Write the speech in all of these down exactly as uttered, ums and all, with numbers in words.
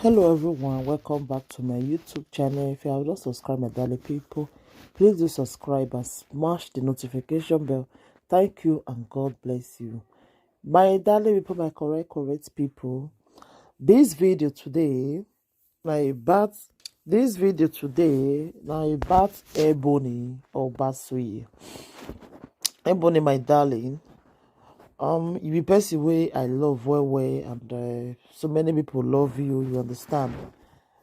Hello everyone, welcome back to my YouTube channel. If you have not subscribed, my darling people, please do subscribe and smash the notification bell. Thank you and God bless you. My darling people, my correct, correct people, this video today, na about, this video today, na about Ebony Obasuyi. Ebony, my darling, um, you be person wey I love well well, and uh, so many people love you, you understand.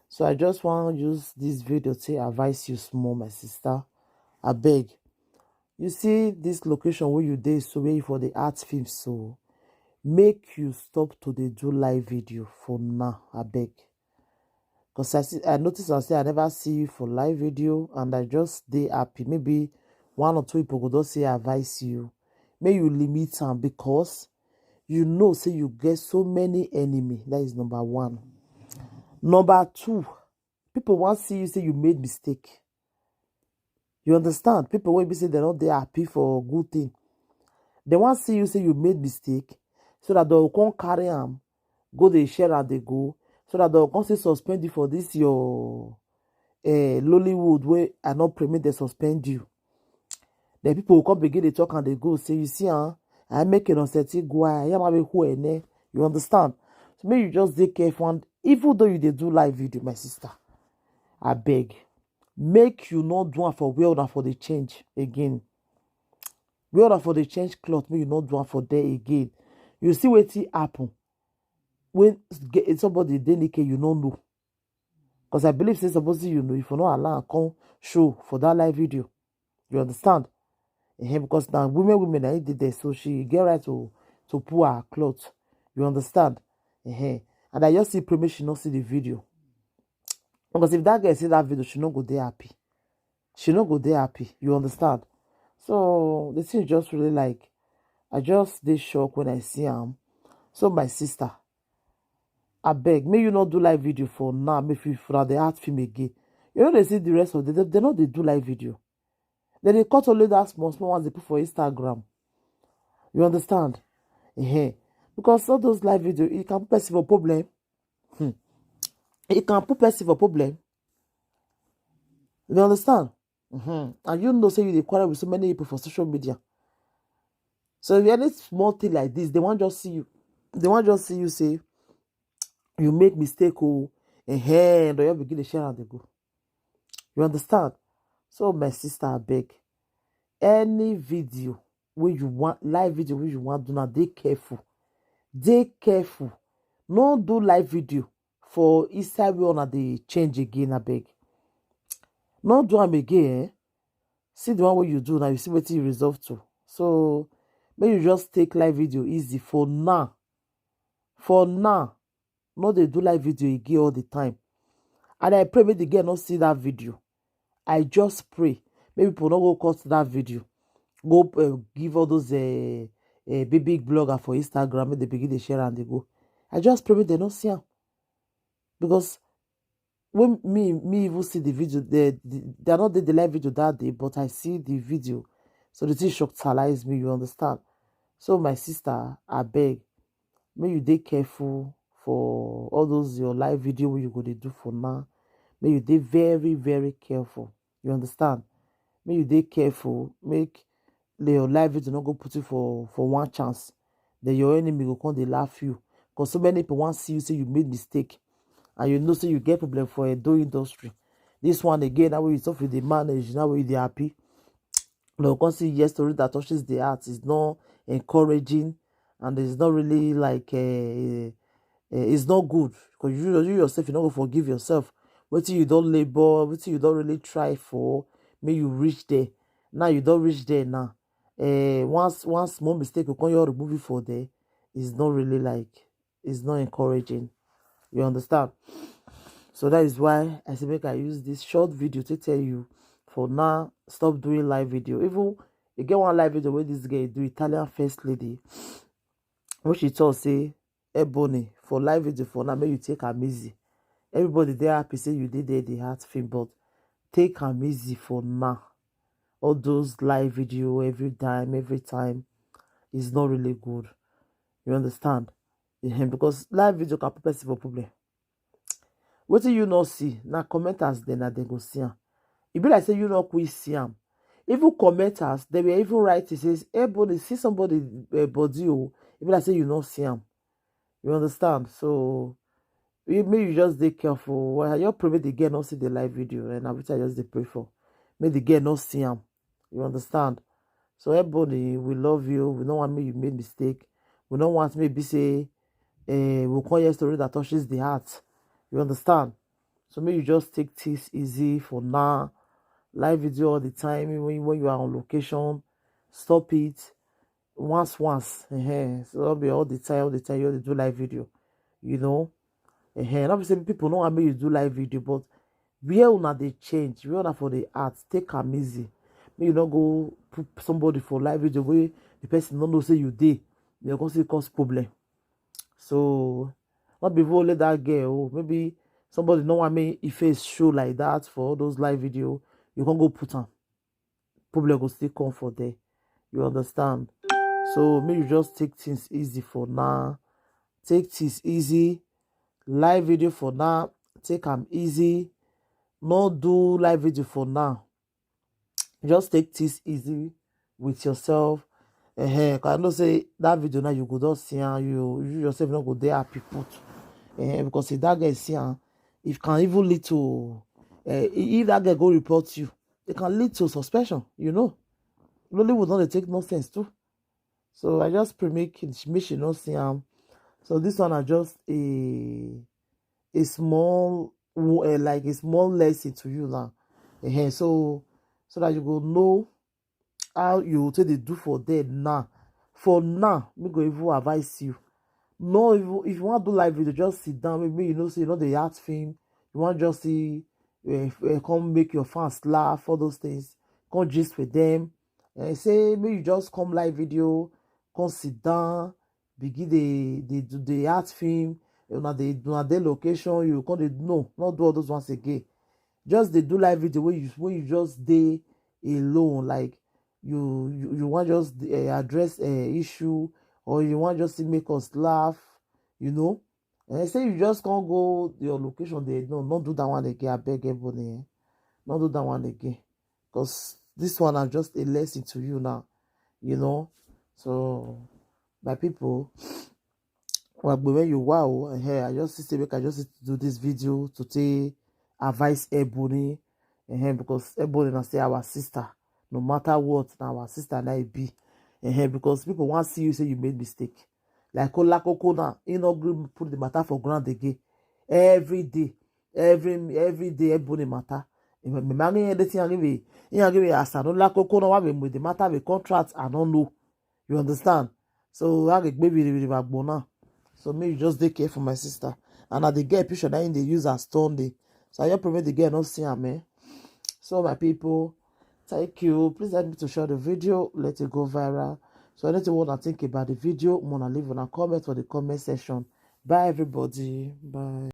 So I just wan use this video to advise you small, my sister. Abeg, you see this location where you dey, so where you for the art film, so make you stop to dey do live video for now, abeg. Because I, see, I notice and say I never see you for live video, and I just dey happy. Maybe one or two people go just say advise you. May you limit am, because you know say you get so many enemy. That is number one. Number two, people wan see you say you made mistake. You understand? People wey be say they no dey happy for good thing. They wan see you say you made mistake, so that they go come carry am, go dey share am, dey go, so that they go come say suspend you for this your uh, Lollywood wey I no permit they suspend you. Then people will come begin to talk and they go say, you see, huh? I make an uncertain guy. I am a who ene. You understand? So maybe you just dey careful. And even though you dey do live video, my sister, I beg, make you not do am for where una for the change again. Where una for the change cloth, make you not do am for there again. You see wetin happen when somebody dey naked, you no know. Because I believe say suppose you know, if you no allow am come show for that live video, you understand? Uh-huh, because now women, women are did there, so she get right to to pull her cloth. You understand? Uh-huh. And I just see pray make she not see the video. Because if that girl see that video, she no go dey happy. She no go dey happy. You understand? So the thing just really like, I just dey shock when I see am. So my sister, I beg, may you not do live video for now. If you for the art film again, you know they see the rest of the they, they know they do live video. Then they cut only that small small ones they put for Instagram. You understand? Eh. Because all those live video, it can put person for problem. Hmm. It can put person for problem. You understand? Mm-hmm. And you know say you dey quarrel with so many people for social media. So if any small thing like this, they want just see you. They want just see you say you make mistake, oh, and hey, and you begin to share and they go. You understand? So my sister, I beg, any video where you want live video where you want do now, dey careful. Dey careful. No do live video for inside where una dey change again, I beg. No do am again, eh? See the one where you do now, you see what you resolve to. So may you just take live video easy for now. For now, no dey do live video again all the time. And I pray make the girl not see that video. I just pray make people not go cut that video, go uh, give all those uh, uh, big big blogger for Instagram, make they begin to share and they go. I just pray make they not see am, because when me me even see the video, they they are not the live video that day, but I see the video, so the thing shockalize me. You understand? So my sister, I beg, may you dey careful for all those your live video where you go to do for now. May you dey very very careful. You understand? May you dey careful. Make your live video not go put you for for one chance. Then your enemy go come dey laugh you. Because so many people want see you say you made mistake, and you know say you get problem for Edo industry. This one again, now you suffer the manage, now you dey happy. No, come see yes story that touches the heart is not encouraging, and it's not really like uh, uh, it's not good, because you you yourself you no go forgive yourself. Wetin you don labour, wetin you don really try for, make you reach there. Now you don reach there now. Uh, once one small mistake go come your remove it for there, it's not really like it's not encouraging. You understand? So that is why I say make I use this short video to tell you. For now, stop doing live video. Even you get one live video where this girl do, Italian first lady, which she talk say, Ebony, for live video for now, make you take am easy. Everybody dey happy say you dey there the heart film, but take am easy for now. All those live video every time, every time is not really good. You understand? Ehem, because live video can put person for problem. Wetin you no see, na commenters dem na dem go see am. E be like say you no quick see am. Even commenters, they were even writing says, "Hey, Bonnie, see somebody uh, body o." E be like say you no see am. You understand? So you may you just dey careful. Well, I just pray make the girl not see the live video, and I which I just dey pray for. May the girl not see am. You understand? So everybody, we love you. We don't want me you made mistake. We don't want maybe say uh, we call your story that touches the heart. You understand? So may you just take things easy for now. Live video all the time, even when you are on location. Stop it. Once, once. Uh-huh. So don't be all the time, all the time you only do live video. You know? Uh-huh. Not be say people know how make you do live video, but where una dey change, where una for the art, take am easy. Make you no go put somebody for live video where the person no know say you dey. You go still cause problem. So not be even only that girl. Oh, maybe somebody no want make e face show like that for all those live video. You can go put am. Problem go still come for there. You understand? So make you just take things easy for now. Take things easy. Live video for now. Take am easy. No do live video for now. Just take things easy with yourself. Uh-huh. 'Cause I know say that video now you go just see am, you you yourself not go there happy put. Uh-huh. Because if that guy see am, it can even lead to uh, if that guy go report you, it can lead to suspension. You know, Nollywood not dey take nonsense too. So I just pray make it make she not see am. So this one are just a a small wo- eh, like a small lesson to you now. Eh, so so that you go know how you take dey do for there now. For now, me go even advise you. No, if you, if you want to do live video, just sit down. Maybe you know say you know the art film. You want just see, uh, uh, come make your fans laugh, all those things. Come gist with them. And say maybe you just come live video, come sit down, begin the the do the art film. Una dey una dey location, you come dey no, not do all those ones again. Just dey do live video where you where you just dey alone, like you you, you want just uh, address a uh, issue, or you want just to make us laugh, you know. And say you just can't go your location there. No, not do that one again. I beg everybody, eh? Not do that one again, because this one are just a lesson to you now, you know. So, my people, well, but when you wow, hey, I just say make I just do this video to take advice Ebony, eh, because Ebony na say our sister. No matter what, na our sister na e be. Eh, because people want see you say you made mistake. Like Olakoko now, he no gree put the matter for ground again. Every day, every every day, Ebony matter. Imagine anything I give you. You give you as an Olakoko now, what with the matter with contract, I don't know. You understand? So I get baby with my now. So me, you just take care for my sister. And I dey get picture that in the use as Sunday. So I just pray the girl not see am, eh? So my people, thank you. Please help me to share the video. Let it go viral. So anything you want to think about the video, wanna leave on a comment for the comment section. Bye everybody. Bye.